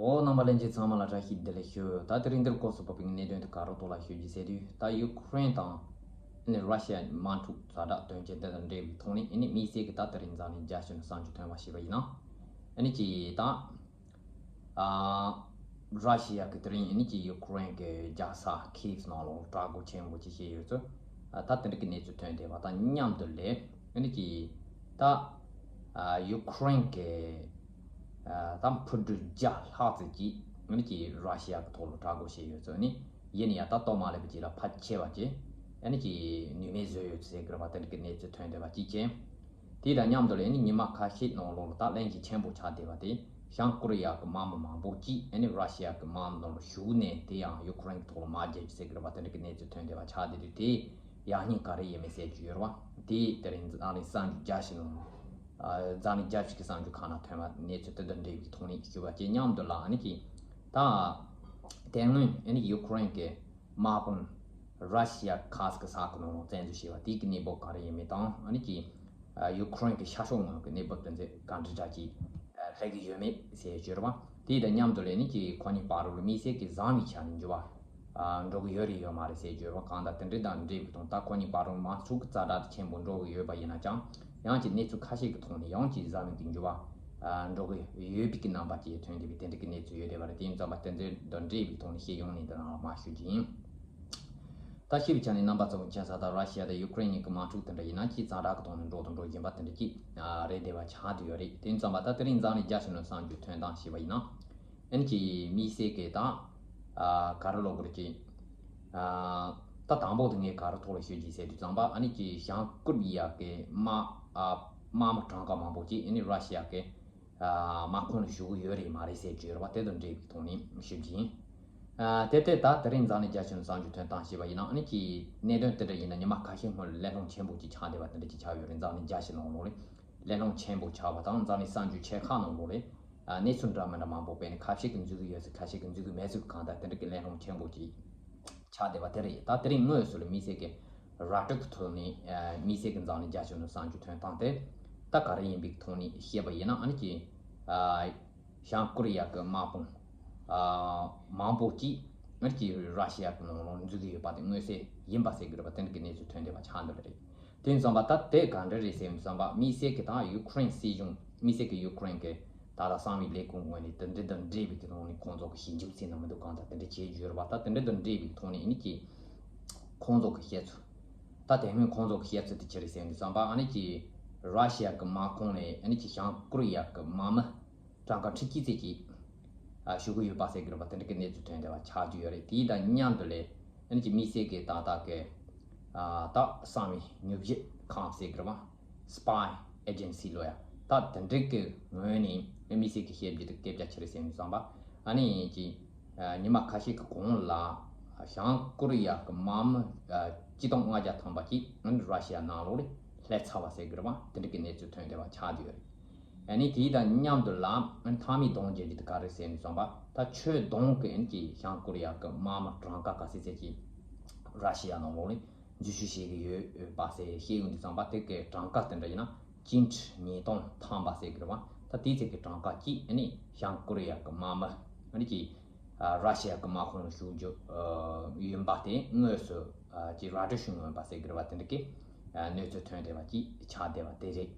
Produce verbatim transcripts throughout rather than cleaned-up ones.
འོ། རྣམ་པ་ལྷན་རྒྱས་ཚང་མ་ལ་བཀྲ་ཤིས་བདེ་ལེགས་ཞུ། ད་དེ་རིང་འདིར་སྐབས་སུ་བབས་པའི་གནད་དོན་དེ་ག་རེ་ཐོག་ལ་ཞུ་རྒྱུ་ཟེར་དུས། ད་ཡུ་ཁུ་རེན་དང་ཨ་ནི་ར་ཤི་ཡ་དམག་འཁྲུག་ཛ་དྲག་དོན་རྐྱེན་དེ་དང་འབྲེལ་བའི་ཐོག་ནས། ཨ་ནི་དམིགས་བསལ་གྱི་ད་དེ་རིང་འཛམ་གླིང་རྒྱ་ཆེ་ནས་གསར་འགྱུར་ཐོན་པ་ཞིག་ཡིན་ན། ཨ་ནི་ཅིག་ད་ཨ་ར་ཤི་ཡ་གི་དེ་རིང་ཨ་ནི་ཅིག་ཡུ་ཁུ་རེན་གི་རྒྱལ་ས་ཁིའེབ་ནང་ལོགས་དྲག་རྒོལ་ཆེན་པོ་ཅིག་བྱས་ཡོད་ཚུལ། ཨ་ད་དེ་འདྲ་གི་གནས་ཚུལ་ཐོན་བསྡད་པ་དང་མཉམ་དུ་ལས། ཨ་ནི་ཅིག་ད་ཨ་ཡུ་ཁུ་རེན་གི་ཨ་ད་འཕུར་གྲུ་བརྒྱ་ལྷག་ཙམ་ཅིག་ཨ་ནི་ཅིག་ར་ཤི་ཡ་གི་ཐོག་ལ་དྲག་རྒོལ་བྱས་ཡོད་ཚུལ། ཨ་ནི་ཡིན་ཡང་ད་ལྟོ་མ་སླེབས་པ་ཅིག་ལ་ཕལ་ཆེ་བ་ཅིག་ཨ་ནི་ཅིག་ནུས་མེད་བཟོས་ཡོད་ཚུལ་ཟེར་གི་རེད་པ། དེ་འདྲ་གི་གནས་ཚུལ་ཐོན་བསྡད་པ་གཅིག་བྱས། དེ་དང་མཉམ་དུ་ལས་ཨ་ནི་ཉི་མ་ཁ་ཤས་ནང་ལོགས་ལ་ད་གླེང་གཞི་ཆེན་པོ་ཆགས་བསྡད་པ་དེ། བྱང་ཀོ་རི་ཡ་གི་དམག་མི་མང་པོ་ཅིག་ཨ་ནི་ར་ཤི་ཡ་གི་དམག་མི་ནང་ལ་ཞུགས་ནས། དེ་ཡང་ཡུ་ཁུ་རེན་གི་ཐོག་ལ་དམག་རྒྱག་རྒྱུ་ཟེར་གི་རེད་པ། དེ་འདྲ་གི་གནས་ཚུལ་ཐོན་བསྡད་པ་ཆགས་བསྡད་དུས། དེ་ཡག་ཉེས་ག་རེ་ཡིན་མིན་ཟེར་རྒྱུ་ཡོད་རེད་པ། དེ་དེ་རིང་འཛམ་གླིང་གསར་འགྱུར་རྒྱ་ཆེ་ནང་ཨ་འཛམ་གླིང་རྒྱ་ཆེ་གི་གསར་འགྱུར་ཁག་ནང་ཐོན་པ། གནས་ཚུལ་དེ་དང་འབྲེལ་བའི་ཐོག་ནས་ཞུ་བ་བཅས་མཉམ་དུ་ལ། ཨ་ནི་ཅིག་ད་དེ་སྔོན་ཨ་ནི་ཡུ་ཁུ་རེན་གི་དམག་དཔུང་ར་ཤི་ཡ་ཁ་སང་གི་ས་ཁུལ་ནང་ལ་བཙན་འཛུལ་བྱས་པ་དེ་གི་གནས་བབ་ག་རེ་ཡིན་མིན་དང་། ཨ་ནི་ཅིག་ཡུ་ཁུ་རེན་གི་ཤར་ཕྱོགས་ངོས་ཀྱི་གནས་བབ་དེ་ཚོ་ག་འདྲ་འདྲ་ཅིག་སླེབས་ཀྱི་ཡོད་མེད་ཟེར་རྒྱུ་རེད་པ། དེ་དང་མཉམ་དུ་ལས་ཨ་ནི་ཅིག་ཁོ་གཉིས་བར་ལ་དམིགས་བསལ་གྱི་བཟང་བའི་ཆ་ནས་འགྱུར་བ་ཨ་འགྲོ་གི་ཡོད་རེད་ཡོད་མ་རེད་ཟེར་རྒྱུ་རེད་པ། གང་ལྟར་དེ་འདྲ་དང་འབྲེལ་བའི་ཐོག་ད་ཁོ་གཉིས་བར་ལ་དམག་འཁྲུག་གི་ཛ་དྲག་ཏུ་ཆེན་པོ་འགྲོ་གི་ཡོད་པ་ཡིན་ན་ཀྱང་། ཡང་ཅིག་གནས་ཚུལ་ཁ་ཤས་ཀྱི་ཐོག་ནས་ཡང་ཅིག་བཟང་བའི་གི་འགྱུར་བ་ཨ་འགྲོ་གི་ཡོད་པའི་གི་རྣམ་པ་ཅིག་ཐོན་བསྡད་པའི་དེ་འདྲ་གི་གནས་ཚུལ་ཡོད་བསྡད་པ་རེད། དེ་ཡིན་ཙང་པ་དེ་ཚོ་དང་འབྲེལ་བའི་ཐོག་ནས་ཤེས་ཡོང་ནས་འདི་རང་ལ་མར་ཞུ་རྒྱུ་ཡིན། ད་ཤེས་པའི་ཆ་ནས་རྣམ་པ་ཚོ་མཁྱེན་གསལ་ལྟར་ར་ཤི་ཡ་དང་ཡུ་ཁུ་རེན་གཉིས་ཀྱི་དམག་འཁྲུག་དེ་འདྲ་ཡིན་ན་ཅིག་ཛ་དྲག་གི་ཐོག་ནས་འགྲོ་དང་འགྲོ་བཞིན་པ་དེ་འདྲ་ཅིག་ཨ་རེད་བསྡད་པ་ཆགས་བསྡད་ཡོད་རེད། དེ་ཡིན་ཙང་པ་ད་དེ་རིང་འཛམ་གླིང་རྒྱ་ཆེ་ནས་གསར་འགྱུར་ཐོན་སྟངས་བྱས་པ་ཡིན་ན། ཨ་ནི་ཅིག་དམིགས་བསལ་གྱི་ད་ཨ་ག་རེ་ལབ་དགོས་རེད། ཅིག་ཨ་ད་དང་པོ་དེ་ངས་ག་རེ་ཐོག་ལ་ཤོད་ཀྱི་ཟེར་དུས་ཙམ་པ། ཨ་ནི་ཅིག་བྱང་ཀོ་རི་ཡ་གི་དམག་ཨ་དམག་མི་གྲངས་ཀ་མང་པོ་ཅིག་ཨ་ནི་ར་ཤི་ཡ་གི་ཨ་དམག་ཁོངས་ལ་ཞུགས་ཀྱི་ཡོད་རེད་མ་རེད་ཟེར་རྒྱུ་རེད་པ། དེ་དང་འབྲེལ་བའི་ཐོག་ནས་ཞུ་རྒྱུ་ཡིན། ཨ་དེ་ལྟར་ད་དེ་རིང་འཛམ་གླིང་རྒྱ་ཆེ་ནས་གསར་འགྱུར་ཐོན་སྟངས་བྱས་པ་ཡིན་ན། ཨ་ནི་ཅིག་གནད་དོན་དེ་འདྲ་ཡིན་ན་ཉི་མ་ཁ་ཤས་སྔོན་ལ་གླེང་སློང་ཆེན་པོ་ཅིག་ཆགས་བསྡད་པ་དེ་འདྲ་ཅིག་ཆགས་ཡོད་རེད། འཛམ་གླིང་རྒྱ་ཆེ་ནང་ལོགས་ལ་གླེང་སློང་ཆེན་པོ་ཆགས་པ་དང་། འཛམ་གླིང་གསར་འགྱུར་ཆེ་ཁག་ནང་ལོགས་ལ་ཨ་གནས་ཚུལ་འདྲ་མི་འདྲ་མང་པོ་སྤེལ་ནས། ཁ་ཤས་ཀྱིས་འཛུལ་གྱི་ཡོད་ཚུལ། ཁ་ཤས་ཀྱིས་འཛུལ་གྱི་མེད་ཚུལ། གང་ལྟར་དེ་འདྲ་གི་གླེང་སློང་ཆེན་པོ་ཅིག་ཆགས་བསྡད་པ་དེ་རེད། ད་དེ་རིང་དངོས་སུ་ལ་དམིགས་བསལ་གྱི་ར་སྤྲོད་ཀྱི་ཐོག་ནས་ཨ་དམིགས་བསལ་གྱི་འཛམ་གླིང་རྒྱ་ཆེ་ནས་གསར་འགྱུར་ཐོན་སྟངས་དེ་ད་ག་རེ་ཡིན་པའི་ཐོག་ནས་བཤད་པ་ཡིན་ན། ཨ་ནི་ཅིག་ཨ་བྱང་ཀོ་རི་ཡ་གི་དམག་དཔུང་ཨ་མང་པོ་ཅིག་ཨ་ནི་ཅིག་ར་ཤི་ཡ་གི་ནང་ལོགས་འཛུལ་གྱི་ཡོད་པ་དེ་མངོན་གསལ་ཡིན་པ་ཟེར་གྱི་རེད་པ། དེ་འདྲ་གི་གནས་ཚུལ་ཐོན་བསྡད་པ་ཆགས་འདུག་ལ་རེད། དེ་ཙམ་པ་ད་དེ་ག་འདྲ་རེད་ཟེར་ཙམ་པ། དམིགས་བསལ་གྱི་ད་ཡུ་ཁུ་རེན་སྲིད་གཞུང་། དམིགས་བསལ་གྱི་ཡུ་ཁུ་རེན་གྱི་ད་ལྟ་གསང་བའི་ལས་ཁུངས་ངོས་ནས་དེ་འདྲ་དང་འབྲེལ་བའི་གི་ཐོག་ནས་ཁོང་ཚོ་གི་ཞིབ་འཇུག་ཟེར་ན་མི་འདུག། གང་ལྟར་དེ་འདྲ་བྱེད་རྒྱུ་ཡོད་རེད་པ། ད་དེ་འདྲ་དང་འབྲེལ་བའི་ཐོག་ནས་ཨ་ནི་ཅིག་ཁོང་ཚོ་གི་བཤད་ཚུལ། ད་དེ་སྔོན་ཁོང་ཚོ་གི་བཤད་ཚུལ་དེ་ཅི་རེད་ཟེར་ཙམ་པ། ཨ་ནི་ཅིག་ར་ཤི་ཡ་གི་དམག་ཁོངས་ནས་ཨ་ནི་ཅིག་བྱང་ཀོ་རི་ཡ་གི་དམག་མི་གྲངས་ཀ་ཁྲི་གཅིག་ཙམ་ཅིག་ཨ་ཞུགས་ཀྱི་ཡོད་པ་ཟེར་གྱི་རེད་པ། དེ་འདྲ་གི་གནས་ཚུལ་ཐོན་བསྡད་པ་ཆགས་ཀྱི་ཡོད་རེད། དེ་དང་མཉམ་དུ་ལས་ཨ་ནི་ཅིག་དམིགས་བསལ་གྱི་ད་ལྟ་གི་ཨ་ད་གསང་བའི་ཉོ་བཞི་ཁང་ཟེར་གྱི་རེད་པ། Spy Agency ལབ་ཡ། ད་དེ་འདྲ་གི་ངོས་ནས་དམིགས་བསལ་གྱི་བཤད་རྒྱུ་དེ་སྐད་ཆ་ཅི་རེད་ཟེར་ཙམ་པ། ཨ་ནི་ཅིག་ཨ་ཉི་མ་ཁ་ཤས་ཀྱི་གོང་ལ་བྱང་ཀོ་རི་ཡ་གི་དམག་མི་ཨ་སྤྱི་སྟོང་ལྔ་བརྒྱ་ཐམ་པ་ཅིག་ཨ་ནི་ར་ཤི་ཡ་ནང་ལོགས་ལ་སླེབས་ཚར་བ་ཟེར་གྱི་རེད་པ། དེ་འདྲ་གི་གནས་ཚུལ་ཐོན་བསྡད་པ་ཆགས་བསྡད་ཡོད་རེད། ཨ་ནི་དེ་དང་མཉམ་དུ་ལ་ཨ་ནི་མཐའ་མའི་གདོང་རྒྱག་རྒྱུ་དེ་ག་རེ་ཟེར་ཙམ་པ། ད་ཆུ་དྭངས་ཀྱི་ཨ་ནི་ཅིག་བྱང་ཀོ་རི་ཡ་གི་དམག་མི་གྲངས་ཀ་ག་ཚད་ཅིག་ར་ཤི་ཡ་ནང་ལོགས་ལ་འཛུལ་ཞུགས་བྱེད་ཀྱི་ཡོད་པ་ཟེར་བཤད་ཡོང་དུས་ཙམ་པ། དེ་གའི་གྲངས་ཀ་དེ་འདྲ་ཡིན་ན་བཅུ་ཁྲི་ཉིས་སྟོང་ཐམ་པ་ཟེར་གྱི་རེད་པ། ད་དེའི་ཚད་ཀྱི་གྲངས་ཀ་ཅིག་ཨ་ནི་བྱང་ཀོ་རི་ཡ་གི་དམག་མི་ཨ་ནི་ཅིག་ཨ་ར་ཤི་ཡ་གི་དམག་ཁོངས་ལ་ཞུགས་རྒྱུ་ཨ་ཡིན་པ་དེ་དངོས་སུ་ཨ་ཅིག་ར་སྤྲོད་ཞུ་མྱོང་ཡོད་པ་ཟེར་གྱི་རེད་པ། དེ་འདྲ་གི་ཨ་གནས་ཚུལ་ཐོན་བསྡད་པ་ཅིག་ཆགས་བསྡད་པ་དེ་རེད།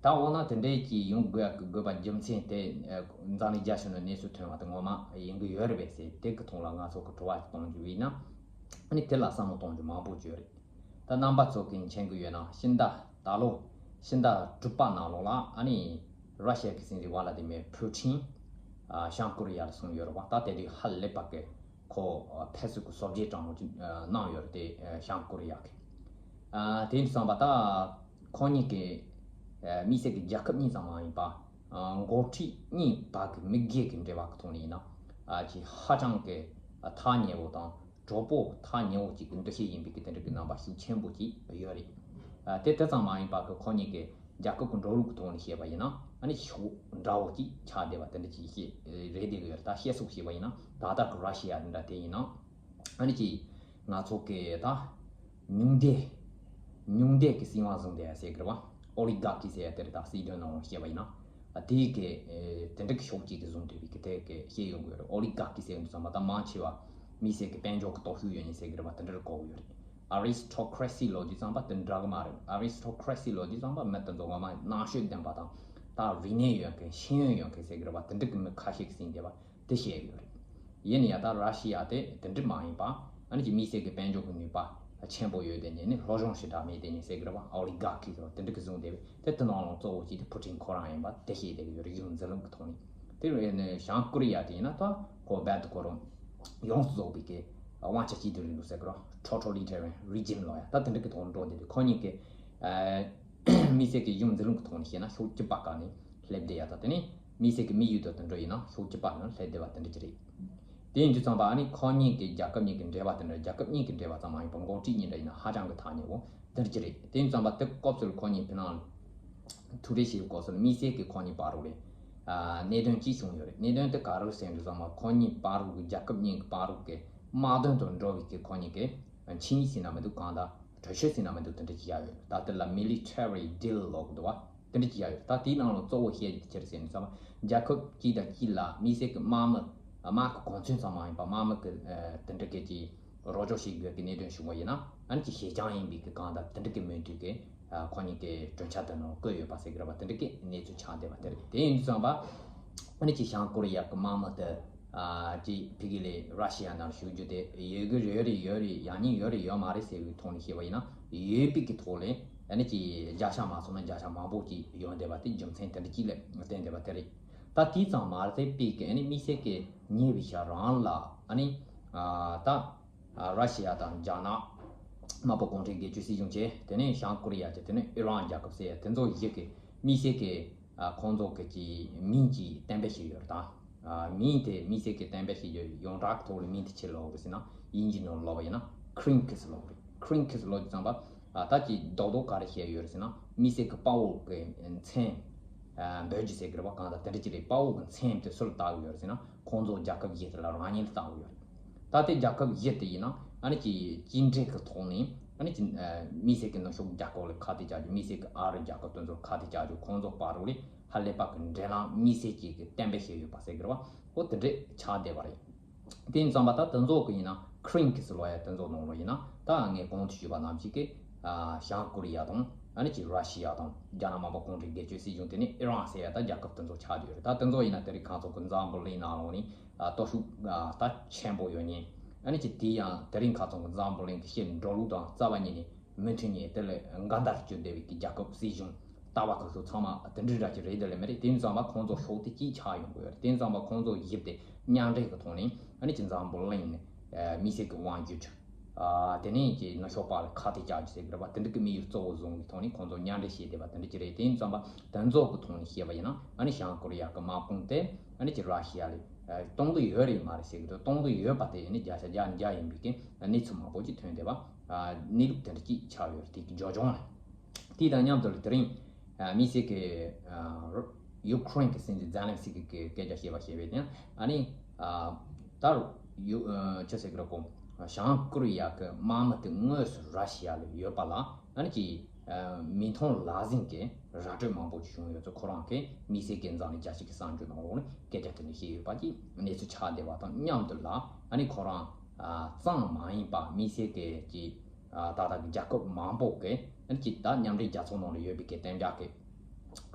ད་འོ་ན་དེ་འདྲའི་ཅིག་ཡོང་དགོས་དགོས་པ་རྒྱུ་མཚན་དེ་ཨ་འཛམ་གླིང་རྒྱ་ཆེ་ནས་གནས་ཚུལ་ཐོན་པ་དེ་ངོ་མ་ཡིན་གྱི་ཡོད་རེད་པས་ཟེར། དེ་གི་ཐོག་ལ་ང་ཚོ་གི་དྲི་བ་ཞིག་གཏོང་རྒྱུ་ཡིན་ན། ཨ་ནི་དེ་ལ་བསམ་བློ་གཏོང་རྒྱུ་མང་པོ་ཅིག་ཡོད་རེད། ད་རྣམ་པ་ཚོ་གིས་མཁྱེན་གྱི་ཡོད་ན། ཕྱི་ཟླ་ད་ལོ་ཕྱི་ཟླ་དྲུག་པ་ནང་ལོགས་ལ་ཨ་ནི་ར་ཤི་ཡ་གི་སྲིད་འཛིན་ཝ་ལ་ཏི་མེར་ཕུ་ཊིན་ཨ་བྱང་ཀོ་རི་ཡ་ལ་སོང་ཡོད་རེད་པ། ད་དེ་དུས་ཧ་ལས་པ་གི་ཁོ་ཨ་ཕེབས་བསུ་གི་གསོལ་ཇ་དྲང་མོ་ཅིག་ཨ་གནང་ཡོད་རེད་དེ། ཨ་བྱང་ཀོ་རི་ཡ་གི་ཨ་དེ་ཡིན་དུས་ཙམ་པ་ད་ཁོ་གཉིས་ཀྱི་ཨ་དམིགས་བསལ་གྱི་རྒྱལ་ཁབ་གཉིས་ཙམ་མ་ཡིན་པ། ཨ་འགོ་ཁྲིད་གཉིས་བར་གྱི་མི་སྒེར་གྱི་འབྲེལ་བ་གི་ཐོག་ནས་ཡིན་ན། ཨ་ཅིག་ཧ་ཅང་གི་ཨ་ཐག་ཉེ་བོ་དང་གྲོགས་པོ་ཐག་ཉེ་བོ་ཅིག་གི་འདུ་ཤེས་ཡིན་པའི་གི་དེ་འདྲ་གི་རྣམ་པ་ཤུགས་ཆེན་པོ་ཅིག་ཡོད་རེད། ཨ་དེ་དེ་ཙམ་མ་ཡིན་པ་གི་ཁོ་གཉིས་ཀྱི་རྒྱལ་ཁབ་ཀྱི་འགྲོ་ལུགས་ཀྱི་ཐོག་ནས་བཤད་པ་ཡིན་ན། ཨ་ནི་ཕྱོགས་འདྲ་བོ་ཅིག་ཆགས་བསྡད་པ་དེ་འདྲ་ཅིག་བཤད་རེད་བསྡད་ཀྱི་ཡོད་རེད། ད་བཤད་སོགས་བཤད་པ་ཡིན་ན། ད་ལྟ་གི་ར་ཤི་ཡ་འདྲ་དེ་ཡིན་ན། ཨ་ནི་ཅིག་ང་ཚོ་གི་ད་ཉུང་བསྡད་ཉུང་བསྡད་ཀྱི་སྲིད་དབང་བཟུང་བསྡད་ཡ་ཟེར་གི་རེད་པ། ཨོ་ལི་གྷར་ཀི་ཟེར་ཡ་དེ་རེད། ད་སྲིད་དོན་ནང་བཤད་པ་ཡིན་ན། དེའི་གི་དེ་འདྲ་གི་ཕྱོགས་གཅིག་གི་བཟུང་བསྡད་པའི་གི་དེ་གི་བཤད་ཡོང་གི་ཡོད་རེད། ཨོ་ལི་གྷར་ཁི་ཟེར་ཡོང་དུས་ཙམ་པ་ད་མང་ཆེ་བ་མི་སེར་གི་དཔལ་འབྱོར་གི་སྟོབས་ཤུགས་ཡོད་མཁན་ཟེར་གི་རེད་པ། དེ་འདྲར་གོ་གི་ཡོད་རེད། ཨ་རི་སི་ཊོ་ཀེ་རེ་སི་ལབ་དུས་ཙམ་པ་དེ་འདྲ་གི་མ་རེད། ཨ་རི་སི་ཊོ་ཀེ་རེ་སི་ལབ་དུས་ཙམ་པ་མི་དེ་ཚོ་ངོ་མ་རྣམ་དཔྱོད་ལྡན་པ་དང་ད་རིག་གནས་ཡོད་མཁན་ཤེས་ཡོན་ཡོད་མཁན་ཟེར་གི་རེད་པ། དེ་འདྲ་གི་མི་ཁ་ཤས་ཀྱིས་ཟིན་བསྡད་པ། དེ་བཤད་ཡོད་རེད། ཡིན་ན་ཡང་ད་ར་ཤི་ཡ་དེ་དེ་འདྲ་མ་ཡིན་པ། ཨ་ནི་ཀྱི་མི་སེར་གྱི་དཔལ་འབྱོར་གྱི་ནུས་པ་ཆེན་པོ་ཡོད་དེ་ནི་ནི་སློབ་སྦྱོང་ཞེ་དྲག་མེད་དེ་ནི་ཟེར་གི་རེད་པ། ཨོ་ལི་གྷར་ཁི་ཟེར་བ་དེ་འདྲ་གི་བཟུང་བསྡད་པས། དེ་དེ་ནང་ལ་གཙོ་བོ་གཅིག་དེ་ཕུ་ཊིན་ཁོ་རང་ཡིན་པ་དེ་བཤད་བསྡད་ཀྱི་ཡོད་རེད། གཞུང་འཛིན་ལམ་གྱི་ཐོག་ནས། དེ་ནི་བྱང་ཀོ་རི་ཡ་དེ་ཡིན་ན་ད་ཁོ་རྦད་དེ་ཁོ་རང་ཡོངས་སུ་རྫོགས་པའི་གི་དབང་ཆ་གཅིག་སྡུད་རིང་ལུགས་ཟེར་གི་རེད། ཊོ་ཊོ་ལི་ཊེ་རི་ཡན་རི་ཇིམ་ལབ་ཡ་ད་དེ་འདྲ་གི་ཐོག་འགྲོ་བསྡད་དེ། ཁོ་གཉིས་ཀྱི་མི་སེར་གྱི་གཞུང་འཛིན་ལམ་གྱི་ཐོག་ནས་བཤད་ན་ཕྱོགས་གཅིག་པ་ག་ནས་སླེབས་བསྡད་ཡ་ད། དེ་ནས་མི་སེར་གྱི་དམིགས་ཡུལ་དང་དེ་འདྲ་ཡིན་ན་ཕྱོགས་གཅིག་པ་ནས་སླེབས་བསྡད་པ་དེ་འདྲ་ཅིག་རེད། དེ་ཡིན་དུས་ཙམ་པ་ཨ་ནི་ཁོ་གཉིས་ཀྱི་རྒྱལ་ཁབ་གཉིས་ཀྱི་འབྲེལ་བ་དེ་འདྲ། རྒྱལ་ཁབ་གཉིས་ཀྱི་འབྲེལ་བ་ཙམ་མ་ཡིན་པར་འགོ་ཁྲིད་གཉིས་འདྲ་ཡིན་ན་ཧ་ཅང་གི་ཐག་ཉེ་བོ་དེ་འདྲ་ཅིག་རེད། དེ་ཡིན་དུས་ཙམ་པ་དེ་སྐབས་སུ་ཁོ་གཉིས་ཕི་ནང་ཐུག་འཕྲད་བྱེད་སྐབས་སུ་མི་སེར་གྱི་ཁོ་གཉིས་བར་རུ་རེད། ཨ་གནད་དོན་གཅིག་བྱུང་ཡོད་རེད། གནད་དོན་དེ་ག་རེ་ཟེར་དུས་ཙམ་པ་ཁོ་གཉིས་བར་རུ་གི་རྒྱལ་ཁབ་གཉིས་ཀྱི་བར་རུ་གི་དམག་དོན་དང་འབྲེལ་བའི་གི་ཁོ་གཉིས་ཀྱི་ཆིངས་ཡིག་ཟེར་ན་མི་འདུག་གང་ལྟར་གྲོས་ཆོད་ཟེར་ན་མི་འདུག་དེ་འདྲ་ཅིག་བཞག་ཡོད། ད་དེ་ལ་མི་ལི་ཊེ་རི་ཌིལ་ལབ་གི་འདུག་བ། དེ་འདྲ་ཅིག་བཞག་ཡོད། ད་དེའི་ནང་ལ་གཙོ་བོ་བཤད་རྒྱུ་ཅི་རེད་ཟེར་ན་ཙམ་པ་རྒྱལ་ཁབ་གཅིག་དང་གཅིག་ལ་མི་སེར་གྱི་དམག་མི་དམག་གི་གོ་མཚོན་ཙམ་མ་ཡིན་པ་དམག་མི་གི་དེ་འདྲ་གི་ཅིག་རོགས་སྐྱོར་བྱེད་དགོས་ཀྱི་གནད་དོན་བྱུང་བ་ཡིན་ན་ཨ་ནི་ཅིག་ཞེ་ཅང་ཡིན་པའི་གི་གང་ལྟར་དེ་འདྲ་གི་མོས་མཐུན་གྱི་ཁོ་གཉིས་ཀྱི་གྲོས་འཆར་དེ་ནང་བཀོད་ཡོད་པ་ཟེར་གི་རེད་བ། དེ་འདྲ་གི་གནས་ཚུལ་ཆགས་བསྡད་པ་དེ་རེད། དེ་ཡིན་དུས་ཙམ་པ་ཨ་ནི་ཅིག་བྱང་ཀོ་རི་ཡ་གི་དམག་མི་དེ་ཨ་ཅིག་ཕ་གི་ལས་ར་ཤི་ཡ་ནང་ཞུགས་རྒྱུ་དེ་ཡོད་གི་ཡོད་རེད་ཡོད་རེད། ཡང་ནི་ཡོད་རེད་ཡོད་མ་རེད་ཟེར་བའི་ཐོག་ནས་བཤད་པ་ཡིན་ན་ཡོད་པའི་གི་ཐོག་ལས་ཨ་ནི་ཅིག་བརྒྱ་ཆ་མ་སོང་ན་བརྒྱ་ཆ་མང་པོ་ཅིག་ཡོང་བསྡད་པ་དེ་རྒྱུ་མཚན་དེ་འདྲ་ཅིག་ལས་བརྟེན་བསྡད་པ་དེ་རེད། ད་དེ་ཙམ་མ་རེད། དེ་པའི་གི་ཨ་ནི་མི་སེར་གི་ཉེ་བའི་ཤ་རང་ལ་ཨ་ནི་ཨ་ད་ཨ་ར་ཤི་ཡ་དང་རྒྱ་ནག་དམར་པོ་གུང་ཁྲན་སྒེར་གཅོད་སྲིད་གཞུང་བྱས། དེ་ནས་བྱང་ཀོ་རི་ཡ་བྱས། དེ་ནས་ཨི་རན་རྒྱལ་ཁབ་ཟེར་ཡ་དེ་ཚོ་བཞི་གི་མི་སེར་གི་ཨ་ཁོང་ཚོ་གི་ཀྱི་མིང་ཅིག་གཏན་འབེབས་བྱས་ཡོད་རེད་ད། ཨ་མིང་དེ་མི་སེར་གི་གཏན་འབེབས་བྱས་ཡོད། ཡོངས་གྲགས་ཐོག་ལ་མིང་དེ་ཆི་ལབ་རེད་ཟེར་ན་དབྱིན་ཇི་ནང་ལབ་པ་ཡིན་ན་ཁི་རིན་ཀིས་ལབ་རེད། ཁི་རིན་ཀིས་ལབ་དུས་ཙམ་པ་ཨ་ད་ཀྱི་རྡོག་རྡོག་ག་རེ་བཤད་ཡོད་རེད་ཟེར་ན་མི་སེར་གི་དཔའ་བོ་གི་མཚན་ཨ་འབོད་རྒྱུ་ཟེར་གི་རེད་བ། གང་ལྟར་དེ་འདྲ་ཅིག་རེད། དཔའ་བོ་གི་མཚན་དེ་སུ་ལ་བཏགས་ཡོད་རེད་ཟེར་ན་ཁོང་ཚོ་རྒྱལ་ཁབ་བཞི་དེ་ལ་རང་ཉིད་ལ་བཏགས་ཡོད་རེད། ད་ལྟའི་རྒྱལ་ཁབ་བཞི་དེ་ཡིན་ན་ཨ་ནི་ཀྱི་གཅིག་འདྲེས་ཀྱི་ཐོག་ནས་ཨ་ནི་ཀྱི་ཨ་མི་སེར་གྱི་ནུབ་ཕྱོགས་རྒྱལ་ཁབ་ལ་ཁ་གཏད་བཅག་རྒྱུ། མི་སེར་གྱི་ཨ་རི་རྒྱལ་ཁབ་དེ་ཚོར་ཁ་གཏད་བཅག་རྒྱུ། ཁོང་ཚོ་བར་རུ་ལས་ཧ་ལས་པ་གི་འབྲེལ་ལམ་མི་སེར་གྱིས་གི་གཏན་འབེབས་བྱས་ཡོད་པ་ཟེར་གི་རེད་བ། ཨོ་དེ་འདྲས་ཆགས་བསྡད་པ་རེད། དེ་ཡིན་ཙང་པ་ད་དེ་ཚོ་གི་ཡིན་ན་ཁི་རིན་ཀིས་ལབ་ཡ་དེ་ཚོ་ནང་ལོགས་ཡིན་ན་ད་ངས་གོང་དུ་ཞུས་པ་ནང་བཞིན་གི་ཨ་བྱང་ཀོ་རི་ཡ་དང་ཨ་ནི་ཀྱི་ར་ཤི་ཡ་དང་རྒྱ་ནག་དམར་པོ་གུང་ཁྲན་སྒེར་གཅོད་སྲིད་གཞུང་དེ་ནི་ཨི་རན་ཟེར་ཡ་ད་རྒྱལ་ཁབ་དེ་ཚོ་ཆགས་བསྡད་ཡོད་རེད། ད་དེ་ཚོ་ཡིན་ན་དེ་རིང་ཁ་ཚོ་གི་འཛམ་བུ་གླིང་ནང་ལོགས་ནི། ཨ་སྟོབས་ཤུགས་ཨ་ད་ཆེན་པོ་ཡོད་མཁན། ཨ་ནི་ཅི་དེ་ཡང་དེ་རིང་ཁ་ཚང་གི་འཛམ་བུ་གླིང་གི་ཕྱི་འགྲོ་ལུགས་དང་རྩ་བ་ཉིད་ནས་མི་མཐུན་མཁན། དེ་ལས་འགལ་ཟླར་གྱུར་བསྡད་པའི་གི་རྒྱལ་ཁབ་སྲིད་གཞུང་ལྟ་བ་ཁོ་ཚོ་ཚང་མ་དེ་འདྲའི་འདྲ་ཅིག་རེད་དེ་ལས་མི་རེད། དེ་ཙམ་པ་ཁོང་ཚོ་ཕྱོགས་དེ་གཅིག་ཆགས་ཡོང་གི་ཡོད་རེད། དེ་ཙམ་པ་ཁོང་ཚོ་ཞིབ་དེ་མཉམ་འབྲེལ་གི་ཐོག་ནས་ཨ་ནི་ཅི་འཛམ་བུ་གླིང་ནས་ཨ་མི་སེར་གི་དབང་སྒྱུར་བྱ། ཨ་དེ་ནས་ཀྱི་ནུབ་ཕྱོགས་པ་ལ་ཁ་གཏད་བཅག་རྒྱུ་ཟེར་གི་རེད་བ། དེ་འདྲ་གི་དམིགས་ཡུལ་གཙོ་བོ་བཟུང་གི་ཐོག་ནས་ཁོང་ཚོ་མཉམ་འབྲེལ་བྱས་བསྡད་པ་དེ་འདྲ་ཅིག་རེད། དེ་ཡིན་ཙམ་པ་དེ་ཚོ་གི་ཐོག་ནས་བཤད་པ་ཡིན་ན་ཨ་ནི་བྱང་ཀོ་རི་ཡ་གི་དམག་དཔུང་དེ་ཨ་ནི་ཀྱི་ར་ཤི་ཡ་ལ་ཨ་གཏོང་གི་ཡོད་རེད་མ་རེད་ཟེར་གི་འདུག་གཏོང་གི་ཡོད་པ་དེ་ཨ་ནི་བརྒྱ་ཆ་བརྒྱ་ནས་བརྒྱ་ཡིན་པའི་གི་གནས་ཚུལ་མང་པོ་ཅིག་ཐོན་བསྡད་པ། ཨ་གནས་ལུགས་དེ་འདྲ་ཅིག་ཆགས་ཡོད་རེད། དེ་གི་ཇོ་ཇོང་ལ། དེ་དང་མཉམ་དུ་ལ་དེ་རིང་ཨ་མི་སེར་གི་ཨ་ཡུ་ཁུ་རེན་གི་སྲིད་འཛིན་ཛེ་ལན་སི་ཀི་གི་སྐད་ཆ་བཤད་པ་བཤད་པའི་དེ་ཨ་ནི་ཨ་ད་ཡུ་ཨ་ཅི་ཟེར་གི་རེད་གོ། བྱང་ཀོ་རི་ཡ་གི་དམག་མི་དེ་དངོས་སུ་ར་ཤི་ཡ་ལ་ཡོད་པ་ལ་ཨ་ནི་ཀྱི་ཨ་མིག་མཐོང་ལག་ཟིན་གྱི་ར་སྤྲོད་མང་པོ་ཅིག་བྱུང་ཡོད་ཚུལ་ཁོ་རང་གིས་མི་སེར་གྱི་འཛམ་གླིང་རྒྱ་ཆེ་གི་གསར་འགྱུར་ནང་ལོགས་ནས་སྐད་ཆ་དེ་འདྲ་བཤད་ཡོད་པ་ཀྱི་གནས་ཚུལ་ཆགས་བསྡད་པ་དང་མཉམ་དུ་ལ་ཨ་ནི་ཁོ་རང་ཨ་གཙང་མ་ཡིན་པ་མི་སེར་གྱི་ཀྱི་ཨ་ད་ལྟ་གི་རྒྱལ་ཁབ་མང་པོ་གི་ཨ་ནི་ཀྱི་ད་མཉམ་འབྲེལ་རྒྱལ་ཚོགས་ནང་ལ་ཡོད་པའི་གི་གཏན་འཇགས་ཀྱི་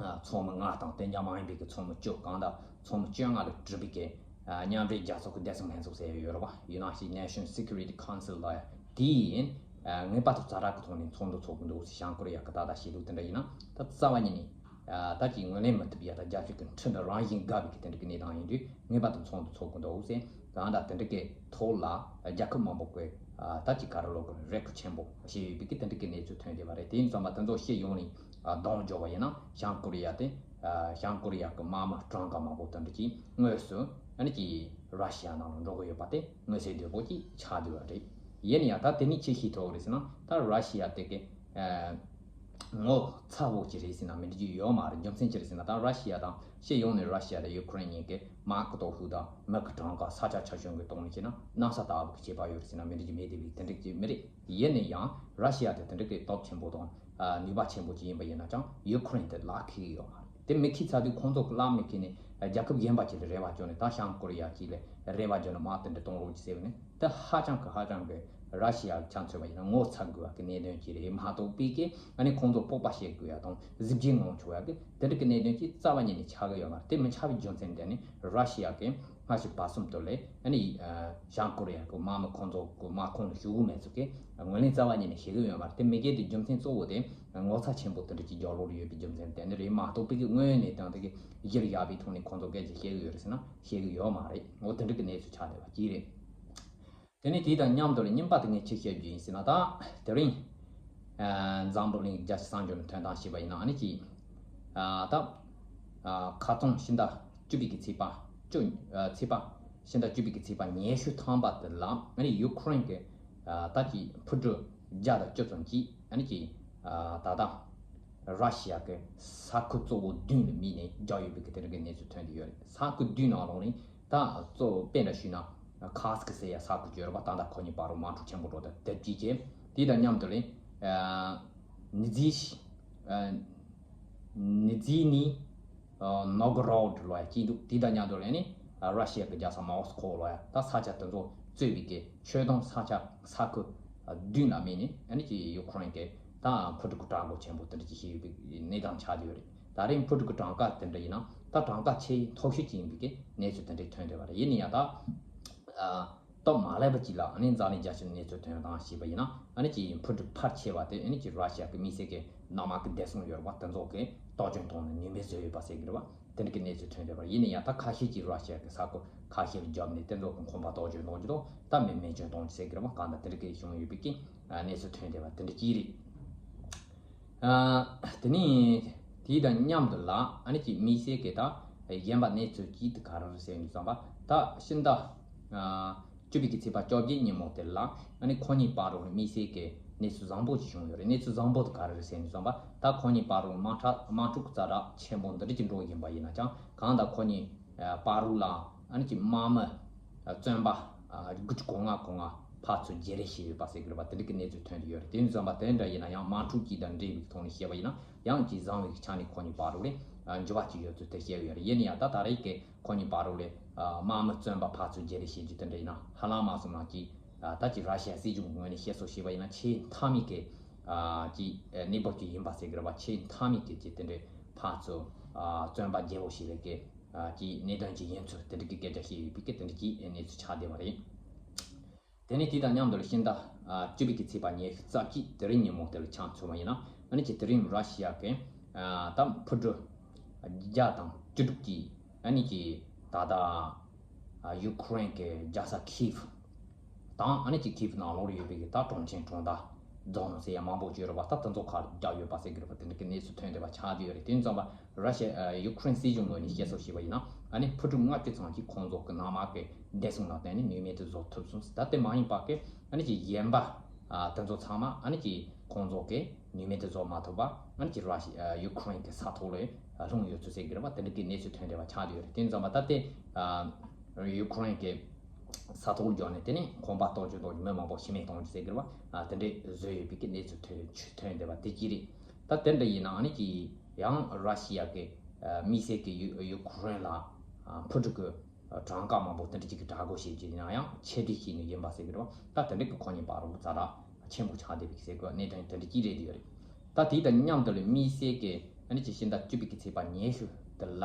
ཨ་ཚོགས་མི་ལྔ་དང་གཏན་འཇགས་མ་ཡིན་པའི་གི་ཚོགས་མི་བཅུ། གང་ལྟར་ཚོགས་མི་བཅོ་ལྔ་ལས་གྲུབ་པའི་གི་ཨ་མཉམ་འབྲེལ་རྒྱལ་ཚོགས་ཀྱི་བདེ་སྲུང་ལྷན་ཚོགས་ཟེར་ཡོད་རེད་བ། United Nations Security Council ལ་ཡ་དེ་ཡིན། ཨ་ངེས་པར་དུ་ཛ་དྲག་གི་ཐོག་ནས་ཚོགས་འདུ་ཚོགས་ཀྱི་འདུག་ཟེར། བྱང་ཀོ་རི་ཡ་གི་ད་ལྟ་བྱེད་ལུགས་དེ་འདྲ་ཡིན་ན་ད་རྩ་བ་ཉིད་ནས་ཨ་ད་ཀྱི་ངོས་ལེན་མི་ཐུབ་ཡ། ད་རྒྱལ་སྤྱི་གི་ཁྲིམས་དང་རང་བཞིན་འགལ་བའི་གི་དེ་འདྲ་གི་གནས་སྟངས་ཡིན་དུས་ངེས་པར་དུ་ཚོགས་འདུ་ཚོགས་ཀྱི་འདུག་ཟེར། ད་ད་དེ་འདྲ་གི་ཐོག་ལ་རྒྱལ་ཁབ་མང་པོ་གི་ཨ་ད་ཀྱི་ག་རེ་ལབ་དགོས་རེད། རེ་སྐུལ་ཆེན་པོ་བྱས་ཡོད་པའི་གི་དེ་འདྲ་གི་གནས་ཚུལ་ཐོན་བསྡད་པ་རེད། དེ་ཡིན་ཙང་མ་དེ་ཚོ་ཕྱི་ཡོང་ནས་ཨ་གདོང་འཇོག་པ་ཡིན་ན་བྱང་ཀོ་རི་ཡ་དེ་ཨ་བྱང་ཀོ་རི་ཡ་གི་དམག་མི་གྲངས་ཀ་མང་པོ་དེ་འདྲ་གྱིས་དངོས་སུ་ཨ་ནི་ཀྱི་ར་ཤི་ཡ་ནང་ལ་འགྲོ་གི་ཡོད་པ་དེ་མངོན་གསལ་དོད་པོ་ཅིག་ཆགས་བསྡད་པ་རེད། ཡིན་ན་ཡང་ད་དེ་ནི་ཅི་ཞིག་ཐོག་རེད་ཟེར་ན་ད་ར་ཤི་ཡ་དེ་གི་ཨ་ངོ་ཚ་བོ་ཅིག་རེད་ཟེར་ན་མི་འགྲིག་རྒྱུ་ཡོད་མ་རེད། རྒྱུ་མཚན་ཅི་རེད་ཟེར་ན་ད་ར་ཤི་ཡ་དང་ཕྱི་ཡོང་ནས་ར་ཤི་ཡ་དང་ཡུ་ཁུ་རེན་གཉིས་ཀྱི་དམག་གི་སྟོབས་ཤུགས་དང་མི་གི་གྲངས་ཀ་ས་ཆ་ཆ་ཆུང་གི་ཐོག་ནས་བྱས་ན་གནམ་ས་ལྟ་བུ་གི་ཁྱད་པར་ཡོད་རེད་ཟེར་ན་མི་འགྲིག་རྒྱུ་མེད་བསྡད་པའི་དེ་འགྲིག་རྒྱུ་མི་རེད། ཡིན་ན་ཡང་ར་ཤི་ཡ་དེ་དེ་འགྲིག་གི་སྟོབས་ཆེན་པོ་དང་ཨ་ནུས་པ་ཆེན་པོ་ཅིག་ཡིན་པ་ཡིན་ན་ཀྱང་ཡུ་ཁུ་རེན་དེ་ལག་ཁེལ་གི་ཡོད་མ་རེད། དེ་མི་ཁེལ་ཚར་དུས་ཁོང་ཚོ་གི་ལམ་ནས་ཁེལ་ནས་རྒྱལ་ཁབ་གཞན་པ་ཅིག་ལ་རེ་བ་བཅོལ་ནས། ད་བྱང་ཀོ་རི་ཡ་ཅིག་ལ་རེ་བ་བཅོལ་ནས་དམག་དེ་འདྲ་གཏོང་རོགས་ཅིག་ཟེར་བ་ནི། དེ་ཧ་ཅང་གི་ཧ་ཅང་གི་ར་ཤི་ཡ་ཆ་མཚོན་པ་ཡིན་ན་ངོ་ཚ་དགོས་པ་གི་གནད་དོན་ཅིག་རེད་མ་གཏོགས། པའི་གི་ཨ་ནི་ཁོང་ཚོ་སྤོབས་པ་བཤད་དགོས་ཡ་དང་གཟི་བརྗིད་ངང་ཆོག་ཡ་གི་དེ་འདྲ་གི་གནད་དོན་ཅིག་རྩ་བ་ཉིད་ནས་ཆགས་གི་ཡོད་མ་རེད། དེ་མི་ཆགས་པའི་རྒྱུ་མཚན་དེ་ནི་ར་ཤི་ཡ་གི་སྔ་ཕྱི་བར་གསུམ་དུ་ལས་ཨ་ནི་བྱང་ཀོ་རི་ཡ་གི་དམག་མི་ཁོང་ཚོ་གི་དམག་ཁོངས་ལ་ཞུགས་གི་མེད་ཚུལ་གི་ངོས་ལེན་རྩ་བ་ཉིད་ནས་བྱེད་གི་ཡོད་མ་རེད། དེ་མི་སྐད་དེ་རྒྱུ་མཚན་གཙོ་བོ་དེ་ངོ་ཚ་ཆེན་པོ་དེ་འདྲ་ཅིག་རྒྱབ་ལོགས་ལ་ཡོད་པའི་རྒྱུ་མཚན་དེ་ནི་རེད་མ་གཏོགས། པའི་གི་དངོས་གནས་དང་དེ་གི་གཞིར་བཞག་པའི་ཐོག་ནས་ཁོང་ཚོ་སྐད་ཆ་བཤད་གི་ཡོད་རེད་ཟེར་ན་བཤད་གི་ཡོད་མ་རེད། འོ་དེ་འདྲ་གི་གནས་ཚུལ་ཆགས་བསྡད་པ་གཅིག་རེད། དེ་ནས་དེ་དང་མཉམ་དུ་ལ་གཉིས་པ་དེ་ངས་ཅི་བཤད་རྒྱུ་ཡིན་ཟེར་ན། ད་དེ་རིང་ཨ་འཛམ་བུ་གླིང་རྒྱལ་སྤྱི་གསར་འགྱུར་ནས་ཐོན་སྟངས་བྱས་པ་ཡིན་ན། ཨ་ནི་ཅིག་ཨ་ད་ཨ་ཁ་རྩང་ཕྱི་ཟླ་བཅུ་པའི་གི་ཚེས་པ་བཅུ། ཨ་ཚེས་པ་ཕྱི་ཟླ་བཅུ་པའི་གི་ཚེས་པ་ཉི་ཤུ་ཐམ་པ་དེ་ལ་ཨ་ནི་ཡུ་ཁུ་རེན་གི་ཨ་ད་ཅིག་འཕུར་གྲུ་བརྒྱ་དང་བཅུ་ཙམ་གྱིས་ཨ་ནི་ཅིག་ཨ་ད་ད་ར་ཤི་ཡ་གི་ས་ཁུལ་གཙོ་བོ་བདུན་ལ་དམིགས་ནས་རྒྱག་ཡོད་པའི་གི་དེ་འདྲ་གི་གནས་ཚུལ་ཐོན་གྱི་ཡོད་རེད། ས་ཁུལ་བདུན་ནང་ལོགས་ནས་ད་གཙོ་བོ་དཔེ་འདྲ་ཞུས་ན་ཁཱ་སི་ཀི་ཟེར་ཡ་ས་ཁུལ་ཅིག་ཡོད་རེད་པ། ད་ལྟ་ཁོ་གཉིས་བར་དུ་དམག་འཁྲུག་ཆེན་པོ་འགྲོ་དེ་དེབ་ཀྱིས་བྱས། དེ་དང་མཉམ་དུ་ལས་ཨ་ནི་ཛི་ཨ་ནི་ཛི་ནི་ཨ་ནོག་རོ་ཌི་ལོ་ཡ་གཅིག་འདུག་དེ་དང་མཉམ་དུ་ལས་ནི་ཨ་ར་ཤི་ཡ་གི་རྒྱལ་ས་མོ་སི་ཁོ་ལོ་ཡ། ད་ས་ཆ་དེ་ཚོ་གཙོས་པའི་གི་ཆོད་དོན་ས་ཆ་ས་ཁུལ་བདུན་ལ་དམིགས་ནས་ཨ་ནི་ཅིག་ཡུ་ཁུ་རེན་གི་ད་འཕུར་གྲུ་གི་གྲངས་འབོར་ཆེན་པོ་དེ་འདྲ་ཅིག་བྱས་ཡོད་པའི་གནས་སྟངས་ཆགས་བསྡད་ཡོད་རེད། ད་རེས་འཕུར་གྲུ་གི་གྲངས་ཀ་དེ་འདྲ་ཡིན་ན་ད་གྲངས་ཀ་ཆེས་མཐོ་ཤོས་ཅིག་ཡིན་པའི་གི་གནས་ཚུལ་དེ་འདྲ་ཐོན་བསྡད་པ་རེད། ཡིན་ན་ཡང་ད་ཨ་སྟབས་མ་ལེགས་པ་ཅིག་ལ་ཨ་ནི་འཛམ་གླིང་རྒྱལ་སྤྱིའི་གནས་ཚུལ་ཐོན་སྟངས་བྱས་པ་ཡིན་ན། ཨ་ནི་ཅིག་འཕུར་གྲུ་ཕལ་ཆེ་བ་དེ་ཨ་ནི་ཅིག་ར་ཤི་ཡ་གི་དམིགས་བསལ་གི་གནམ་དམག་གི་བདེ་སྲུང་ཡོད་རེད་པ། དེ་ཚོ་གིས་གཏོར་སྐྱོན་གཏོང་ནས་ནུས་མེད་བཟོས་ཡོད་པ་ཟེར་གི་རེད་པ། དེ་འདྲ་གི་གནས་ཚུལ་ཐོན་བསྡད་པ་རེད། ཡིན་ན་ཡང་ད་ཁ་ཤས་ཀྱིས་ར་ཤི་ཡ་གི་ས་ཁུལ་ཁ་ཤས་ལ་རྒྱབ་ནས་དེ་ཚོ་གི་ཁང་པ་གཏོར་སྐྱོན་གཏོང་རྒྱུ་དང་། ད་མི་མེ་སྐྱོན་གཏོང་རྒྱུ་ཟེར་གི་རེད་པ། གང་ལྟར་དེ་འདྲ་གི་བྱུང་ཡོད་པའི་གི་གནས་ཚུལ་ཐོན་བསྡད་པ་དེ་འདྲ་གཅིག་རེད། ཨ་དེ་ནས་དེ་དང་མཉམ་དུ་ལ་ཨ་ནི་ཅིག་དམིགས་བསལ་གི་ད་གཞན་པ་གནས་ཚུལ་གཅིག་དེ་ག་རེ་རེད་ཟེར་ནས་བསམ་པ། ད་ཕྱི་ཟླ་ཨ་བཅུ་པའི་གི་ཚེས་པ་བཅོ་བརྒྱད་ཉིན་མོ་དེ་ལ་ཨ་ནི་ཁོ་གཉིས་བར་དུ་དམིགས་བསལ་གི་གནས་ཚུལ་བཟང་པོ་ཅིག་བྱུང་ཡོད་རེད། གནས་ཚུལ་བཟང་པོ་དེ་ག་རེ་རེད་ཟེར་ནས་བསམ་པ། ད་ཁོ་གཉིས་བར་དུ་དམག་འཁྲུག་དམག་འཁྲུག་ཛ་དྲག་ཆེན་པོ་འདི་འདྲ་ཅིག་འགྲོ་བཞིན་པ་ཡིན་ན་ཡང་། གང་ལྟར་ཁོ་གཉིས་བར་དུ་ལ་ཨ་ནི་ཅིག་དམག་མི་བཙོན་པ་དགུ་བཅུ་གོ་ལྔ་གོ་ལྔ་ཕར་ཚུར་བརྗེ་རེས་བྱས་ཡོད་པ་ཟེར་གི་རེད་པ། དེ་འདྲ་གི་གནས་ཚུལ་ཐོན་གྱི་ཡོད་རེད། དེ་ཡིན་ཙང་པ་དེ་འདྲ་ཡིན་ན་ཡང་དམག་འཁྲུག་ཅིག་དང་འབྲེལ་བའི་ཐོག་ནས་བཤད་པ་ཡིན་ན་ཡང་ཅིག་བཟང་བའི་ཆ་ནས་ཁོ་གཉིས་བར་དུ་ལས་འགྱུར་བ་ཅིག་ཡོད་ཚུལ་དེ་བཤད་ཡོད་རེད། ཡིན་ན་ཡང་ད་ད་རེས་ཀྱི་ཁོ་གཉིས་བར་དུ་ལས་དམག་མི་བཙོན་པ་ཕར་ཚུར་བརྗེ་རེས་བྱེད་རྒྱུ་དེ་འདྲ་ཡིན་ན་ཧ་ལམ་མ་སོང་ན་ཅིག་ད་ཅིག་ར་ཤི་ཡ་སྲིད་གཞུང་ངོས་ནས་བཤད་སྲོལ་བྱས་པ་ཡིན་ན་ཆེས་མཐའ་མའི་གི་ཅིག་གནས་བབ་ཅིག་ཡིན་པ་ཟེར་གི་རེད་པ། ཆེས་མཐའ་མའི་གི་ཅིག་དེ་འདྲའི་ཕར་ཚུར་བཙོན་པ་བརྗེ་པོ་བྱས་པའི་གི་ཀྱི་གནད་དོན་ཅིག་ཡིན་ཚུལ་དེ་འདྲ་གི་སྐད་ཆ་བཤད་ཡོད་པའི་གི་དེ་འདྲ་གི་གནས་ཚུལ་ཆགས་བསྡད་པ་རེད། དེ་ནས་དེ་དང་མཉམ་དུ་ལ་ཕྱི་ཟླ་ཨ་བཅུ་པའི་གི་ཚེས་པ་ཉི་ཤུ་རྩ་གཅིག་དེ་རིང་ཉིན་མོ་དེ་ལ་ཆ་མཚོན་པ་ཡིན་ན། ཨ་ནི་ཅིག་དེ་རིང་ར་ཤི་ཡ་གི་ཨ་ད་འཕུར་གྲུ་བརྒྱ་དང་བཅུ་དྲུག་གིས་ཨ་ནི་ཅིག་ད་ལྟ་ཨ་ཡུ་ཁུ་རེན་གི་རྒྱལ་ས་ཁིབ་དང་། ཨ་ནི་ཅིག་ཁིབ་ནང་ལོགས་ལ་ཡོད་པའི་གི་ད་གྲོང་ཁྱེར་གྲོང་རྡལ་རྫོང་ཟེར་ཡ་མང་པོ་ཅིག་ཡོད་རེད་པ། ད་དེ་ཚོ་ཁར་བརྒྱབ་ཡོད་པ་ཟེར་གི་རེད་པ། དེ་འདྲ་གི་གནས་ཚུལ་ཐོན་བསྡད་པ་ཆགས་བསྡད་ཡོད་རེད། དེ་ཡིན་ཙང་པ་ར་ཤི་ཡ་ཡུ་ཁུ་རེན་སྲིད་གཞུང་ངོས་ནས་བཤད་སྲོལ་བྱས་པ་ཡིན་ན། ཨ་ནི་འཕུར་གྲུ་ལྔ་བཅུ་ཙམ་གྱིས་ཁོང་ཚོ་གི་གནམ་དམག་གི་བདེ་སྲུང་ལ་བརྟེན་ནས་ནུས་མེད་དུ་བཟོ་ཐུབ་སོང་ཟེར། ད་དེ་མ་ཡིན་པ་གི་ཨ་ནི་ཅིག་གཞན་པ་ཨ་དེ་ཚོ་ཚང་མ་ཨ་ནི་ཅིག་ཁོང་ཚོ་གི་ནུས་མེད་དུ་བཟོ་མ་ཐུབ་པ། ཨ་ནི་ཅིག་ར་ཤི་ཡ་ཡུ་ཁུ་རེན་གི་ས་ཐོག་ལ་ལྷུང་ཡོད་ཚུལ་ཟེར་གི་རེད་པ། དེ་འདྲ་གི་གནས་ཚུལ་ཐོན་བསྡད་པ་ཆགས་བསྡད་ཡོད་རེད། དེ་ཡིན་ཙང་པ་ད་དེ་ཨ་ཡུ་ཁུ་རེན་གི་ས་ཐོག་ལ་འབྱོར་ནས་དེ་ནས་ཁང་པ་གཏོར་སྐྱོན་གཏོང་རྒྱུ། མི་མང་པོ་ཤི་རྨས་གཏོང་རྒྱུ་ཟེར་གི་རེད་པ། ཨ་དེ་འདྲས་བཟོས་ཡོད་པའི་གི་གནས་ཚུལ་ཐོན་ཐོན་བསྡད་པ་དེ་གཅིག་རེད། ད་དེ་འདྲ་ཡིན་ན་ཨ་ནི་ཅིག་ཡང་ར་ཤི་ཡ་གི་ཨ་དམིགས་བསལ་གི་ཡུ་ཡུ་ཁུ་རེན་ལ་ཨ་འཕུར་གྲུ་གི་གྲངས་ཀ་མང་པོ་དེ་འདྲ་ཅིག་གི་དྲག་རྒོལ་བྱེད་རྒྱུ་ཡིན་ན་ཡང་ཆེད་སྒྲིག་བྱས་ནས་ཡིན་པ་ཟེར་གི་རེད་པ། ད་དེ་འདྲ་གི་ཁོ་གཉིས་བར་དུ་ཛ་དྲག་ཆེན་པོ་ཆགས་བསྡད་པའི་ཟེར་གི་གནད་དོན་དེ་འདྲ་ཅིག་རེད་ཡོད་རེད། ད་དེ་དང་མཉམ་དུ་ལ་དམིགས་བསལ་གི་ཨ་ནི་ཅིག་ཕྱི་ཟླ་བཅུ་པའི་གི་ཚེས་པ་ཉི་ཤུ་དེ་ལ་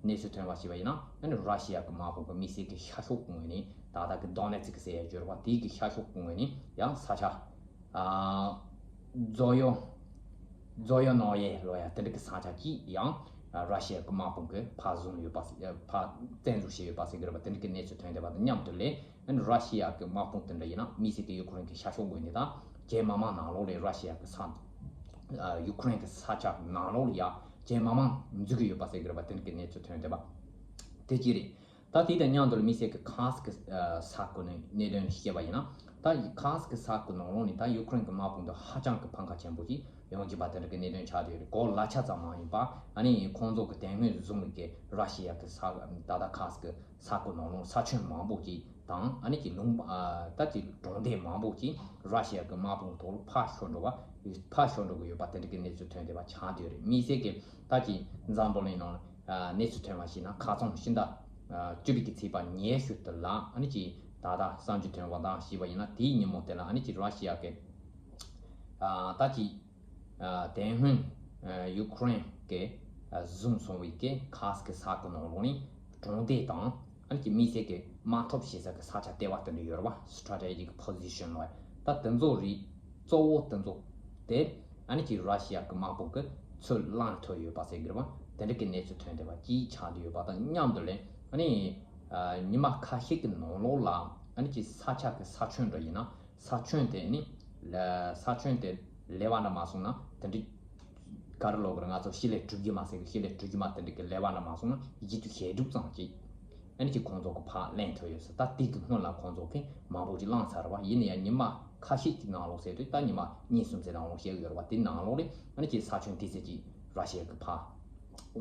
གནས་ཚུལ་ཐོན་པ་ཞིག་པ་ཡིན་ན། ཨ་ནི་ར་ཤི་ཡ་གི་དམག་དཔུང་གི་དམིགས་བསལ་གི་ཤར་ཕྱོགས་ཀྱི་ངོས་ནས་ད་ལྟ་གི་དོ་ནེ་ཚི་ཀི་ཟེར་ཡ་ཡོད་རེད་པ། དེའི་གི་ཤར་ཕྱོགས་ཀྱི་ངོས་ནས་ཡང་ས་ཆ་ཨ་ཛོ་ཡོ་ཛོ་ཡོ་ནོ་ཡེ་ལོ་ཡ་དེ་འདྲ་གི་ས་ཆ་གཅིག་ཡང་ར་ཤི་ཡ་གི་དམག་དཔུང་གིས་ཕར་བཟུང་ཡོད་པ་ཟེར། ཕར་བཙན་འཛུལ་བྱས་ཡོད་པ་ཟེར་གི་རེད་པ། དེ་འདྲ་གི་གནས་ཚུལ་ཐོན་བསྡད་པ་དང་མཉམ་དུ་ལས། ཨ་ནི་ར་ཤི་ཡ་གི་དམག་དཔུང་དེ་འདྲ་ཡིན་ན་དམིགས་བསལ་གྱི་ཡུ་ཁུ་རེན་གྱི་ཤར་ཕྱོགས་ངོས་ནས་དང་རྒྱལ་མི་མང་ནང་ལོགས་ལ་ར་ཤི་ཡ་གི་ས་ཨ་ཡུ་ཁུ་རེན་གྱི་ས་ཆ་ནང་ལོགས་ལ་ཡ་རྒྱལ་མི་མང་འཛུལ་གྱི་ཡོད་པ་ཟེར་གྱི་རེད་པ། དེ་འདྲ་གི་གནས་ཚུལ་ཐོན་བསྡད་པ་དེ་གཅིག་རེད། ད་དེ་དང་མཉམ་དུ་ལ་དམིགས་བསལ་གྱི་ཁཱ་སི་ཀི་ཨ་ས་ཁུལ་ནས་གནད་དོན་བཤད་པ་ཡིན་ན། ད་ཁཱ་སི་ཀི་ས་ཁུལ་ནང་ལོགས་ནས་ད་ཡུ་ཁུ་རེན་གྱི་དམག་དཔུང་དུ་ཧ་ཅང་གི་ཕམ་ཁ་ཆེན་པོ་ཞིག་ཡོང་གི་པ་དེ་འདྲ་གི་གནད་དོན་ཆགས་བསྡད་ཡོད་རེད། གོ་ལ་ཆ་ཙམ་མ་ཡིན་པ་ཨ་ནི་ཁོང་ཚོ་གི་དེ་སྔོན་བཟུང་བའི་གི་ར་ཤི་ཡ་གི་ས་ད་ལྟ་ཁཱ་སི་ཀི་ས་ཁུལ་ནང་ལོགས་ས་ཁྱོན་མང་པོ་ཅིག་ དང་ཨ་ནི་ཀྱི་ལུང་ཨ་ད་ཀྱི་གྲོང་སྡེ་མང་པོ་ཅིག་ར་ཤི་ཡ་གི་དམག་དཔུང་ཐོག་ལ་ཕར་ཤོར་འགྲོ་བ་ཕར་ཤོར་འགྲོ་གི་ཡོད་པ་དེ་འདྲ་གི་གནས་ཚུལ་ཐོན་བསྡད་པ་ཆགས་བསྡད་ཡོད་རེད། དམིགས་བསལ་གྱི་ད་ཀྱི་འཛམ་བུ་གླིང་ནང་ཨ་གནས་ཚུལ་ཐོན་པ་ཞིག་ན་ཁ་སང་ཕྱི་ཟླ་ཨ་བཅུ་པའི་གི་ཚེས་པ་ཉེར་བཞི་དེ་ལ་ཨ་ནི་ཀྱི་ད་ལྟ་གསར་འགྱུར་ཐོན་པ་དང་ཞེས་པ་ཡིན་ན། དེའི་ཉིན་མོ་དེ་ལ་ཨ་ནི་ཀྱི་ར་ཤི་ཡ་གི་ཨ་ད་ཀྱི་ཨ་དེ་སྔོན་ཨ་ཡུ་ཁུ་རེན་གྱི་ཨ་བཟུང་སོང་བའི་གི་ཁ་སི་ཀི་ས་ཁུལ་ནང་ལོགས་ནས་གྲོང་སྡེ་དང་ཨ་ནི་ཀྱི་དམིགས་བསལ་གྱི་དམག་འཐབ་བྱེད་ས་གི་ས་ཆ་ལྟེ་བ་དེ་འདྲ་ཡོད་རེད་བ། སི་ཊེ་ཊེ་ཇིག་པོ་ཟི་ཤན་ལ། ད་དེ་ཚོ་རེད། གཙོ་བོ་དེ་ཚོ་དེ་ཨ་ནི་ཀྱི་ར་ཤི་ཡ་གི་དམག་དཔུང་གི་ཚུར་ལེན་ཐུབ་ཡོད་པ་ཟེར་གི་རེད་བ། དེ་འདྲ་གི་གནས་ཚུལ་ཐོན་བསྡད་པ་ཅིག་ཆགས་བསྡད་ཡོད་པ་དང་མཉམ་དུ་ལས་ཨ་ནི་ཨ་ཉི་མ་ཁ་ཤས་ཀྱི་ནང་ལོགས་ལ་ཨ་ནི་ཀྱི་ས་ཆ་གི་ས་ཁྱོན་འདྲ་ཡིན་ན། ས་ཁྱོན་དེ་ནི་ལ་ས་ཁྱོན་དེ་ལེ་བ་འདྲ་མ་སོང་ན་དེ་འདྲའི་ག་རེ་ལབ་དགོས་རེད། ང་ཚོ་ཤི་ལེ་གྲུ་དཀྱིལ་མ་ཟེར་གི་ཤི་ལེ་གྲུ་དཀྱིལ་མ་དེ་འདྲའི་གི་ལེ་བ་འདྲ་མ་སོང་ན་ཡིད་དུ་ཞེ་དྲུག་ཙམ་ཅིག་ཨ་ནི་ཀྱི་ཁོང་ཚོ་གི་ཕར་ལེན་ཐུབ་ཡོད་ཟེར། ད་དེ་གི་སྔོན་ལ་ཁོང་ཚོ་གི་མང་པོ་ཅིག་བླངས་ཚར་བ་ཡིན་ན་ཡང་ཉི་མ་ཁ་ཤས་ཀྱི་ནང་ལོགས་ཟེར་དུས་ད་ཉི་མ་གཉིས་གསུམ་ཙམ་ནང་ལོགས་བཤད་གི་ཡོད་རེད་བ། དེ་ནང་ལོགས་ལས་ཨ་ནི་ཀྱི་ས་ཁྱོན་དེ་ཚོ་ཅིག་ར་ཤི་ཡ་གི་ཕར་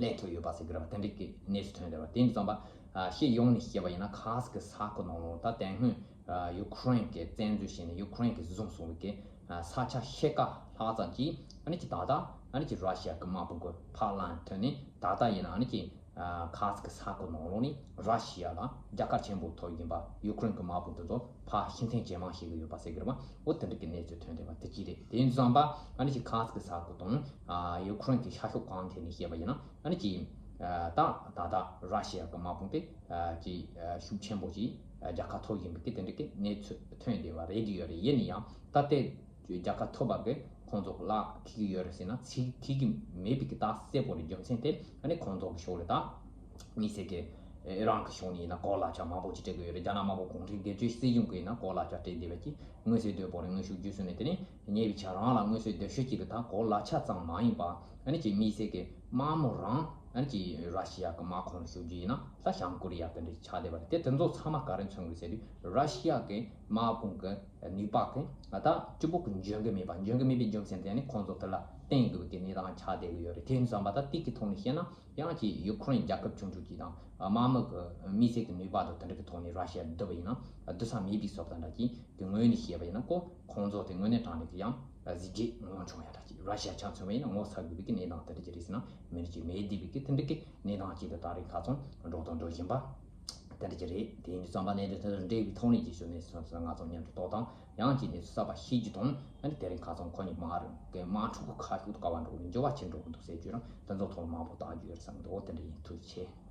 ལེན་ཐུབ་ཡོད་པ་ཟེར་གི་རེད་བ། དེ་འདྲའི་གི་གནས་ཚུལ་ཐོན་བསྡད་པ་དེ་འདྲ་ཙམ་པ། ཨ་ཤེས་ཡོང་ནས་བཤད་པ་ཡིན་ན་ཁ་སི་ཀི་ས་ཁུལ་ནང་ལོགས་ད་དེ་སྔོན་ཨ་ཡུ་ཁུ་རེན་གྱི་བཙན་འཛུལ་བྱས་ནས་ཡུ་ཁུ་རེན་གྱིས་བཟུང་སོང་བའི་གི་ཨ་ས་ཆ་ཕྱེད་ཀ་ལྷག་ཙམ་ཅིག་ཨ་ནི་ཀྱི་ད་ལྟ་ཨ་ནི་ཀྱི་ར་ཤི་ཡ་གི་དམག་དཔུང་གི་ཕར་ལེན་ཐུབ་ནས། ད་ལྟ་ཡིན་ན་ཨ་ནི་ཀྱི་ཨ་ཁ་སི་ཀི་ས་ཁུལ་ནང་ལོགས་ནས་ར་ཤི་ཡ་ལ་རྒྱལ་ཁ་ཆེན་པོ་ཐོབ་ཡིན་པ། ཡུ་ཁུ་རེན་གྱི་དམག་དཔུང་དེ་ཚོ་ཕར་ཕྱིར་འཐེན་ཇེ་མང་བྱེད་ཀྱི་ཡོད་པ་ཟེར་གི་རེད་བ། འོ་དེ་འདྲ་གི་གནས་ཚུལ་ཐོན་བསྡད་པ་དེ་གཅིག་རེད། དེ་ཡིན་དུས་ཙམ་པ་ཨ་ནི་ཀྱི་ཁ་སི་ཀི་ས་ཁུལ་དང་ཨ་ཡུ་ཁུ་རེན་གྱི་ཤར་ཕྱོགས་གང་ཐད་ནས་བཤད་པ་ཡིན་ན་ཨ་ནི་ཀྱི་ཨ་ད་ད་ལྟ་ར་ཤི་ཡ་གི་དམག་དཔུང་དེ་ཨ་ཀྱི་ཨ་ཤུགས་ཆེན་པོ་ཞིག་ཨ་རྒྱལ་ཁ་ཐོབ་ཡིན་པའི་གི་དེ་འདྲ་གི་གནས་ཚུལ་ཐོན་བསྡད་པ་རེད་ཀྱི་ཡོད་རེད། ཡིན་ན་ཡང་ད་ལྟའི་རྒྱལ་ཁ་ཐོབ་པ་གི་ཁོང་ཚོ་ལ་འཁེལ་གྱི་ཡོད་རེད་ཟེར་ན་ཚིག་འཁེལ་གྱི་མེད་པའི་གི་ད་གསལ་པོ་རེད། རྒྱུ་མཚན་དེ་ཨ་ནི་ཁོང་ཚོ་གི་ཕྱོགས་ལ་ད་དམིགས་བསལ་གྱི་ཨི་རན་གྱི་ཕྱོགས་ནས་ཡིན་ན་གོ་ལག་ཆ་མང་པོ་ཅིག་སྤྲད་ཀྱི་ཡོད་རེད། རྒྱ་ནག་དམར་པོ་གུང་ཁྲན་སྒེར་གཅོད་སྲིད་གཞུང་གིས་ཡིན་ན་གོ་ལག་ཆ་སྤྲད་བསྡད་པ་ཅིག་དངོས་སུ་སྡོད་པོ་རེད། དངོས་ཤུགས་བརྒྱུད་སོང་ནས་དེ་ནས་ཉེ་བའི་ཆ་རང་ལ་དངོས་སུ་སྡོད་ཤུགས་ཅིག་གི་ད་གོ་ལག་ཆ་ཙམ་མ་ཡིན་པ་ཨ་ནི་ཀྱི་དམིགས་བསལ་གྱི་དམག་མི་རང་ཨ་ནི་ཀྱི་ར་ཤི་ཡ་གི་དམག་ཁོངས་ལ་ཞུགས་རྒྱུ་ཡིན་ན་ད་བྱང་ཀོ་རི་ཡ་དེ་འདྲ་ཆགས་བསྡད་པ་རེད། དེ་དེ་ཚོ་ཚང་མ་ག་རེ་མཚོན་གི་ཟེར་དུས་ར་ཤི་ཡ་གི་དམག་དཔུང་གི་ནུས་པ་གི་ད་སྤྱི་པོ་གི་འཇོན་གི་མེད་པ། འཇོན་གི་མེད་པའི་རྒྱུ་མཚན་དེ་ནི་ཁོང་ཚོ་དེ་ལ་བརྟེན་དགོས་པའི་གནས་སྟངས་ཆགས་བསྡད་ཀྱི་ཡོད་རེད། དེ་ཡིན་ཙམ་པ་ད་དེ་གི་ཐོག་ནས་བཤད་ན་ཡང་ཅིག་ཡུ་ཁུ་རེན་རྒྱལ་ཁབ་ཆུང་ཆུང་ཅིག་དང་དམག་མི་གི་དམིགས་བསལ་གྱི་ནུས་པ་དང་དེ་འདྲ་གི་ཐོག་ནས་ར་ཤི་ཡ་བསྡུ་བ་ཡིན་ན་བསྡུ་ས་མེད་པའི་བཟོ་ལྟ་འདྲ་ཅིག་གི་ངོས་ནས་བཤད་པ་ཡིན་ན་ཀོ་ཁོང་ཚོ་དེ་དངོས་གནས་དྲང་གནས་ཀྱི་ཡང་གཟི་བརྗིད་ངོམ་ཆུང་ཡ་འདྲ་ཅིག་ར་ཤི་ཡ་ཆ་མཚོན་པ་ཡིན་ན་ངོ་ཚ་དགོས་པའི་གི་གནས་སྟངས་དེ་འདྲ་ཅིག་རེད་ཟེར་ན་མི་འགྲིག་ཅིག་མེད་བསྡད་པའི་གི་དེ་འདྲ་གི་གནས་སྟངས་ཅིག་ཏུ་ད་རེས་ཁ་སང་འགྲོ་དང་འགྲོ་བཞིན་པ། དེ་འདྲ་ཅིག་རེད། དེ་ཡིན་དུས་ཙམ་པ་གནད་དོན་དེ་དང་འབྲེལ་བའི་ཐོག་ནས་རྗེས་སུ་གནས་ཚུལ་སོགས་ང་ཚོ་མཉམ་དུ་ཏོག་དང་ཡང་ཅིག་གནས་ཚུལ་གསར་པ་ཤེས་རྒྱུ་དང་ཨ་ནི་དེ་རིང་ཁ་སང་ཁོ་གཉིས་མ་རུ་གའི་དམག་འཁྲུག་གི་ཁ་ཤུག་ཏུ་དཀའ་བ་འགྲོ་གི་འགྱུར་བ་ཆེན་འགྲོ་གི་འདུག་ཟེར་རྒྱུ་རང་དེ་ཚོ་ཐོག་མང་པོ་བཏང་རྒྱུ་ཡོད་བསམ་གི་འདུག་དེ་འདྲ་ཡིན། ཐུགས་རྗེ་ཆེ།